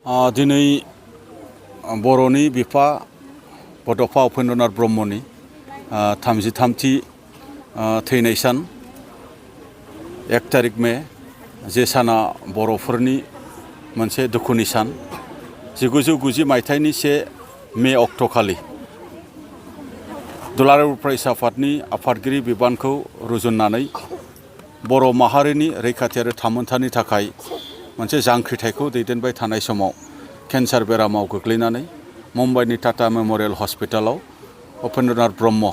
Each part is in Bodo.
दिनै बर'नि बिफा बड'फा उपेन्द्रनाथ ब्रह्मनि 33थि थैनाय सान 1 तारिख मे जे साना बर'फोरनि मोनसे दुखुनि सान 1990 मायथाइनि 1 मे अक्ट'खालि दुलाराय बर' फरायसा आफादनि आफादगिरि बिबानखौ रुजुननानै बर' माहारिनि रैखाथि आरो थामोनथानि थाखाय मोनसे जांख्रिथायखौ दैदेनबाय थानाय समाव केन्सार बेरामाव गोग्लैनानै मुम्बाइनि टाटा मेम'रियेल हस्पिटालाव उपेन्द्रनाथ ब्रह्म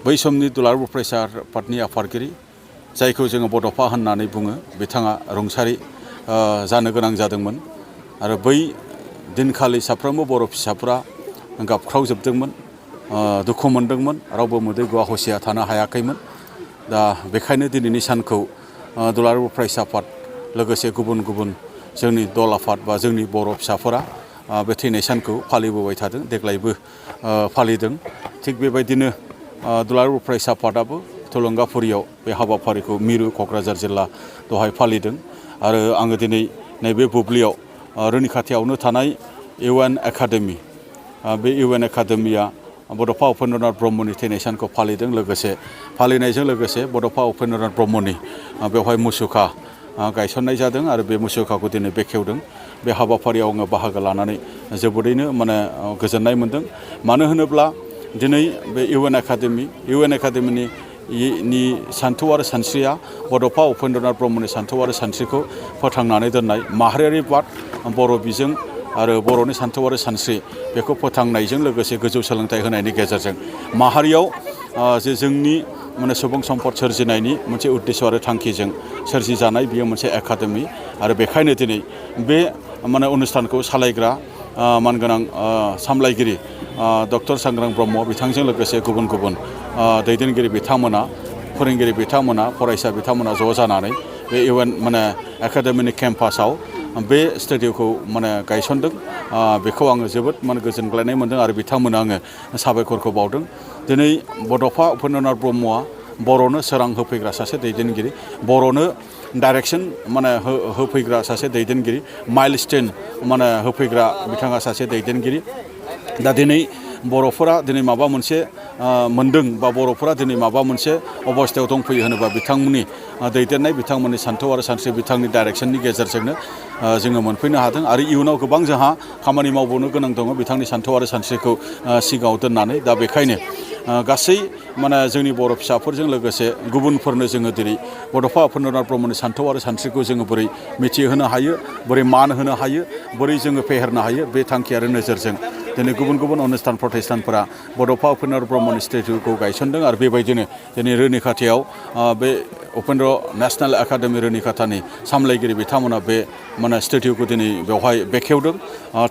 बै समनि दुलाराय बर' फरायसा आफादनि आफादगिरि जायखौ जोङो बड'फा होननानै बुङो बिथाङा रुंसारि जानो गोनां जादोंमोन आरो बै दिनखालि साफ्रोमबो बर' फिसाफोरा गाबख्रावजोबदोंमोन दुखु मोनदोंमोन रावबो मोदै गवा हसिया थानो हायाखैमोन दा बेखायनो दिनैनि सानखौ दुलाराय बर' फरायसा आफाद लोगोसे गुबुन गुबुन जोंनि दल आफाद बा जोंनि बर' फिसाफोरा बे थैनाय सानखौ फालिबोबाय थादों देग्लायबो फालिदों थिग बेबायदिनो दुलाराय बर' फरायसा आफादाबो थुलुंगाफुरियाव बे हाबाफारिखौ मिरु क'क्राझार जिल्ला दहाय फालिदों आरो आङो दिनै नैबे बुब्लियाव रुनिखाथियावनो थानाय UN एकाडेमि बे UN एकाडेमिया बड'फा उपेन्द्रनाथ ब्रह्मनि थैनाय सानखौ फालिदों लोगोसे फालिनायजों लोगोसे बड'फा उपेन्द्रनाथ ब्रह्मनि बेवहाय मुसुखा गायसननाय जादों आरो बे मुसुखाखौ दिनै बेखेवदों बे हाबाफारियाव आङो बाहागो लानानै जोबोरैनो गोजोननाय मोनदों मानो होनोब्ला दिनै बे UN एकाडेमिनि सान्थौ आरो सानस्रिया बड'फा उपेन्द्रनाथ ब्रह्मनि सान्थौ आरो सानस्रिखौ फोथांनानै दोननाय माहारियारि बाद बर' बिजों आरो बर'नि सान्थौ आरो सानस्रि बेखौ फोथांनायजों लोगोसे गोजौ सोलोंथाइ होनायनि गेजेरजों माहारियाव जे जोंनि सुबुं सम्पद सोरजिनायनि मोनसे उद्देश्य आरो थांखिजों सोरजिजानाय बियो मोनसे एकाडेमि आरो बेखायनो दिनै बे अनुष्ठानखौ सालायग्रा मानगोनां सामलायगिरि डक्टर सांग्रां ब्रह्म बिथांजों लोगोसे गुबुन गुबुन दैदेनगिरि बिथांमोना फोरोंगिरि बिथांमोना फरायसा बिथांमोना ज' जानानै बे UN एकाडेमिनि केम्पासाव बे स्टुडिअखौ गायसनदों बेखौ आङो जोबोद गोजोनग्लायनाय मोनदों आरो बिथांमोननो आङो साबायखरखौ बावदों दिनै बड'फा उपेन्द्रनाथ ब्रह्मआ बर'नो सोरां होफैग्रा सासे दैदेनगिरि बर'नो डाइरेक्सन होफैग्रा सासे दैदेनगिरि माइलस्टोन होफैग्रा बिथाङा सासे दैदेनगिरि दा दिनै बर'फोरा दिनै माबा मोनसे मोनदों बा बर'फोरा दिनै माबा मोनसे अबस्थायाव दंफैयो होनोबा बिथांमोननि दैदेननाय बिथांमोननि सान्थौ आरो सानस्रि बिथांनि डाइरेक्सननि गेजेरजोंनो जोङो मोनफैनो हादों आरो इयुनाव गोबां जोंहा खामानि मावबावनो गोनां दङ बिथांनि सान्थौ आरो सानस्रिखौ सिगाङाव दोननानै दा बेखायनो गासै जोंनि बर' फिसाफोरजों लोगोसे गुबुनफोरनो जोङो दिनै बड'फा उपेन्द्रनाथ ब्रह्मनि सान्थौ आरो सानस्रिखौ जोङो बोरै मिथिहोनो हायो बोरै मान होनो हायो बोरै जोङो फेहेरनो हायो बे थांखि आरो नोजोरजों दिनै गुबुन गुबुन अनुष्ठान प्रतिष्ठानफोरा बड'फा उपेन्द्रनाथ ब्रह्मनि स्टेचुखौ गायसनदों आरो बेबायदिनो दिनै रुनिखाथियाव बे उपेन्द्र नेशनेल एकाडेमि रुनिखाथानि सामलायगिरि बिथांमोना बे स्टेचुखौ दिनै बेवहाय बेखेवदों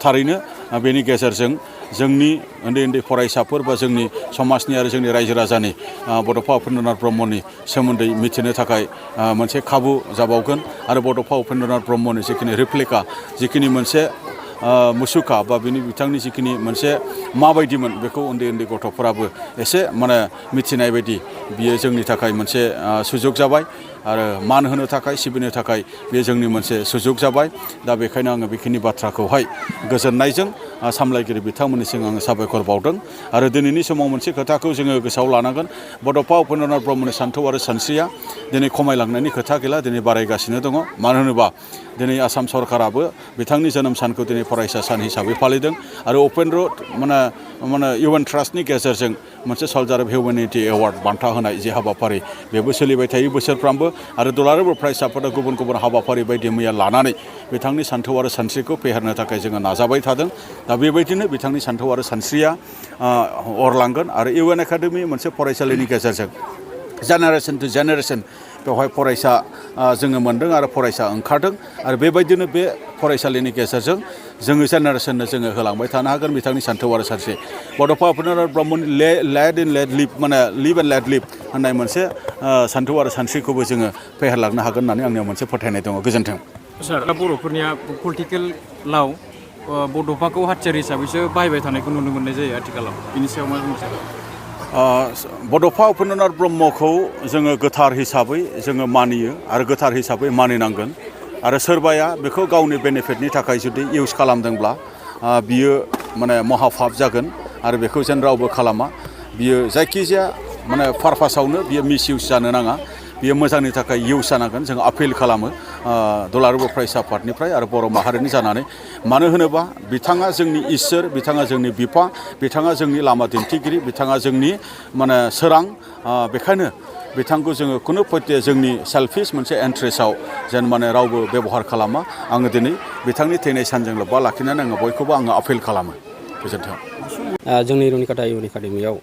थारैनो बेनि गेजेरजों जोंनि उन्दै उन्दै फरायसाफोर बा जोंनि समाजनि आरो जोंनि रायजो राजानि बड'फा उपेन्द्रनाथ ब्रह्मनि सोमोन्दै मिथिनो थाखाय मोनसे खाबु जाबावगोन आरो बड'फा उपेन्द्रनाथ ब्रह्मनि जिखिनि रेप्लिका जिखिनि मोनसे मुसुखा बा बिथांनि जिखिनि मोनसे माबायदिमोन बेखौ उन्दै उन्दै गथ'फोराबो एसे मिथिनाय बायदि बियो जोंनि थाखाय मोनसे सुजुग जाबाय आरो मान होनो थाखाय सिबिनो थाखाय बेयो जोंनि मोनसे सुजुग जाबाय दा बेखायनो आङो बेखिनि बाथ्राखौहाय गोजोननायजों सामलायगिरि बिथांमोननिसिम आङो साबायखर बावदों आरो दिनैनि समाव मोनसे खोथाखौ जोङो गोसोआव लानांगोन बड'फा उपेन्द्रनाथ ब्रह्मनि सान्थौ आरो सानस्रिया दिनै खमायलांनायनि खोथा गैला दिनै बारायगासिनो दङ मानो होनोबा दिनै आसाम सरकाराबो बिथांनि जोनोम सानखौ दिनै फरायसा सान हिसाबै फालिदों आरो उपेन्द्र UN ट्रास्टनि गेजेरजों मोनसे सल्जार अफ हिउमेनिटि एवार्ड बान्था होनाय जे हाबाफारि बेबो सोलिबाय थायो बोसोरफ्रामबो आरो दुलाराय बर' फरायसा आफादा गुबुन गुबुन हाबाफारि बायदि मैया लानानै बिथांनि सान्थौ आरो सानस्रिखौ फेहेरनो थाखाय जोङो नाजाबाय थादों दा बेबायदिनो बिथांनि सान्थौ आरो सानस्रिया अरलांगोन आरो UN एकाडेमि मोनसे फरायसालिनि गेजेरजों जेनेरेसन टु जेनेरेसन बेवहाय फरायसा जोङो मोनदों आरो फरायसा ओंखारदों आरो बेबायदिनो बे फरायसालिनि गेजेरजों जोङो जेनेरेसननो जोङो होलांबाय थानो हागोन बिथांनि सान्थौ आरो सानस्रि बड'फा उपेन्द्रनाथ ब्रह्मनि लिभ एन्ड लेट लिभ होननाय मोनसे सान्थौ आरो सानस्रिखौबो जोङो फेहेरलांनो हागोन होननानै आंनियाव मोनसे फोथायनाय दङ गोजोन्थों सार बर'फोरनिया पलिटिकेलाव बड'फाखौ हाथियार हिसाबैसो बाहायबाय थानायखौ नुनो मोननाय जायो आथिखालाव बिनि सायाव मा बुंनो सानो बड'फा उपेन्द्रनाथ ब्रह्मखौ जोङो गोथार हिसाबै जोङो मानियो आरो गोथार हिसाबै मानिनांगोन आरो सोरबाया बेखौ गावनि बेनिफिटनि थाखाय जुदि इउज खालामदोंब्ला बियो माने महापाप जागोन आरो बेखौ जेन रावबो खालामा बियो जायखिजाया माने पारपासावनो बियो मिस इउज जानो नाङा बियो मोजांनि थाखाय इउज जानांगोन जों आपिल खालामो दुलाराय बर' फरायसा आफादनिफ्राय आरो बर' माहारिनि जानानै मानो होनोबा बिथाङा जोंनि इसोर बिथाङा जोंनि बिफा बिथाङा जोंनि लामा दिन्थिगिरि बिथाङा जोंनि माने सोरां बेखायनो बिथांखौ जोङो खुनु पयते जोंनि सेल्फिश मोनसे इन्ट्रेस्टआव जेन माने रावबो बेबहार खालामा आङो दिनै बिथांनि थैनाय सानजों लोब्बा लाखिनानै आङो बयखौबो आङो आपिल खालामो गोजोन्थों। जोंनि रुनिकाटा इउएन एकाडेमियाव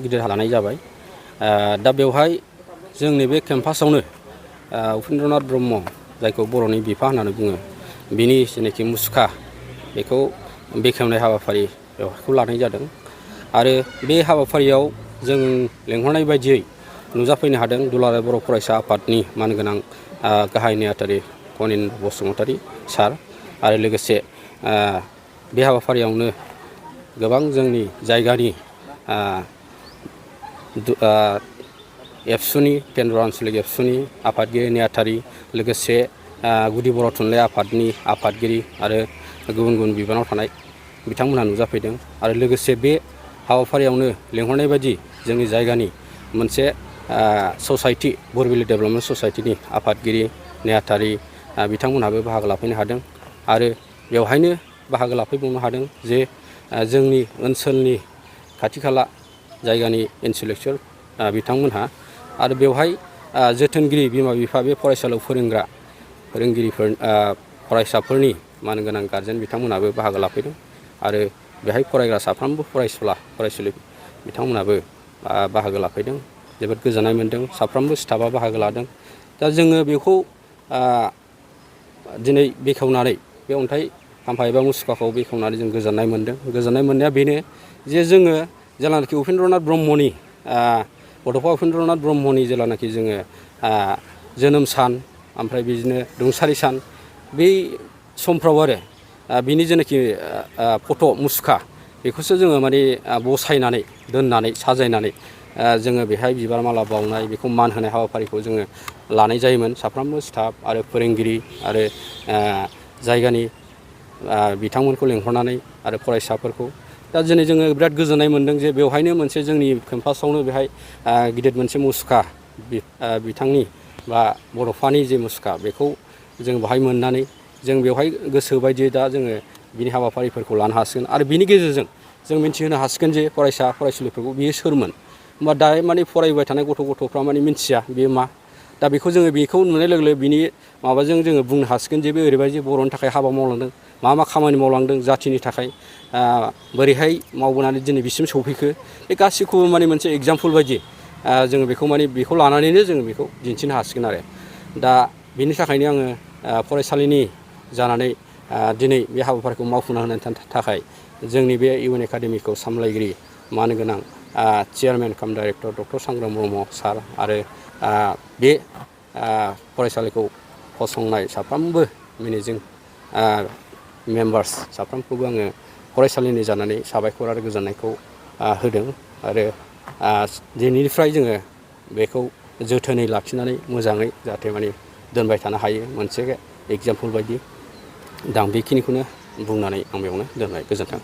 गिदिर लानाय जाबाय दा बेवहाय जोंनि बे केम्पासावनो उपेन्द्रनाथ ब्रह्म जायखौ बर'नि बिफा होननानै बुङो बिनि जेनाखि मुसुखा बेखौ बेखेवनाय हाबाफारि बेवहायखौ लानाय जादों आरो बे हाबाफारियाव जों लेंहरनाय बायदियै नुजाफैनो हादों दुलाराय बर' फरायसा आफादनि मानगोनां गाहाय नेहाथारि कनिन बसुमतारी सार आरो लोगोसे बे हाबाफारियावनो गोबां जोंनि जायगानि एबसुनि केन्द्र आन्सलिक एबसुनि आफादगिरि नेहाथारि लोगोसे गुदि बर' थुनलाइ आफादनि आफादगिरि आरो गुबुन गुबुन बिबानाव थानाय बिथांमोनहा नुजाफैदों आरो लोगोसे बे हाबाफारियावनो लेंहरनाय बायदि जोंनि जायगानि मोनसे ससाइटि बरबिलि डेभेलपमेन्ट ससाइटिनि आफादगिरि नेहाथारि बिथांमोनहाबो बाहागो लाफैनो हादों आरो बेवहायनो बाहागो लाफैबावनो हादों जे जोंनि ओनसोलनि खाथि खाला जायगानि इन्टेलेक्सुयेल बिथांमोनहा आरो बेवहाय जोथोनगिरि बिमा बिफा बे फरायसालियाव फोरोंग्रा फोरोंगिरिफोर फरायसाफोरनि मानगोनां गारजेन बिथांमोनहाबो बाहागो लाफैदों आरो बेहाय फरायग्रा साफ्रोमबो फरायसुलि बिथांमोनहाबो बाहागो लाफैदों जोबोद गोजोननाय मोन्दों साफ्रोमबो स्टाफआ बाहागो लादों दा जोङो बेखौ दिनै बेखेवनानै बे अन्थाइ खाम्फा एबा मुसुखाखौ बेखेवनानै जों गोजोननाय मोन्दों गोजोननाय मोननाया बेनो जे जोङो जेलानाखि उपेन्द्रनाथ ब्रह्मनि बड'फा उपेन्द्रनाथ ब्रह्मनि जेलानाखि जोङो जोनोम सान ओमफ्राय बिदिनो रुंसारि सान बै समफ्राव आरो बिनि जेनाखि फट' मुसुखा बेखौसो जोङो माने बसायनानै दोननानै साजायनानै जोङो बेहाय बिबार माला बावनाय बेखौ मान होनाय हाबाफारिखौ जोङो लानाय जायोमोन साफ्रोमबो स्टाफ आरो फोरोंगिरि आरो जायगानि बिथांमोनखौ लेंहरनानै आरो फरायसाफोरखौ दा दिनै जोङो बिराद गोजोननाय मोन्दों जे बेवहायनो मोनसे जोंनि केम्पासावनो बेहाय गिदिर मोनसे मुसुखा बिथांनि बा बड'फानि जे मुसुखा बेखौ जों बेहाय मोननानै जों बेवहाय गोसो बायदियै दा जोङो बिनि हाबाफारिफोरखौ लानो हासिगोन आरो बिनि गेजेरजों जों मिन्थिहोनो हासिगोन जे फरायसुलिफोरखौ बियो सोरमोन होमबा दा माने फरायबाय थानाय गथ'फ्रा माने मिन्थिया बेयो मा दा बेखौ जोङो बेखौ नुनाय लोगो लोगो बिनि माबाजों जोङो बुंनो हासिगोन जे बे ओरैबायदि बर'नि थाखाय हाबा मावलांदों मा खामानि मावलांदों जाथिनि थाखाय बोरैहाय मावबोनानै दिनै बिसिम सौफैखो बे गासैखौबो माने मोनसे एग्जाम्पल बायदि जोङो बेखौ माने बेखौ लानानैनो जोङो बेखौ दिन्थिनो हासिगोन आरो दा बिनि थाखायनो आङो फरायसालिनि जानानै दिनै बे हाबाफारिखौ मावफुंना होनो थाखाय जोंनि बे इउएन एकाडेमिखौ सामलायगिरि मानगोनां चेयारमेन काम डाइरेक्टर डक्टर सांग्राम ब्रह्म सार आरो बे फरायसालिखौ फसंनाय साफ्रोमबो मेनेजिं मेम्बार्स साफ्रोमखौबो आङो फरायसालिनि जानानै साबायखर आरो गोजोननायखौ होदों आरो दिनैनिफ्राय जोङो बेखौ जोथोनै लाखिनानै मोजाङै जाहाथे माने दोनबाय थानो हायो मोनसे एग्जाम्पल बायदि दा बेखिनिखौनो बुंनानै आं बेयावनो दोनबाय गोजोन्थों।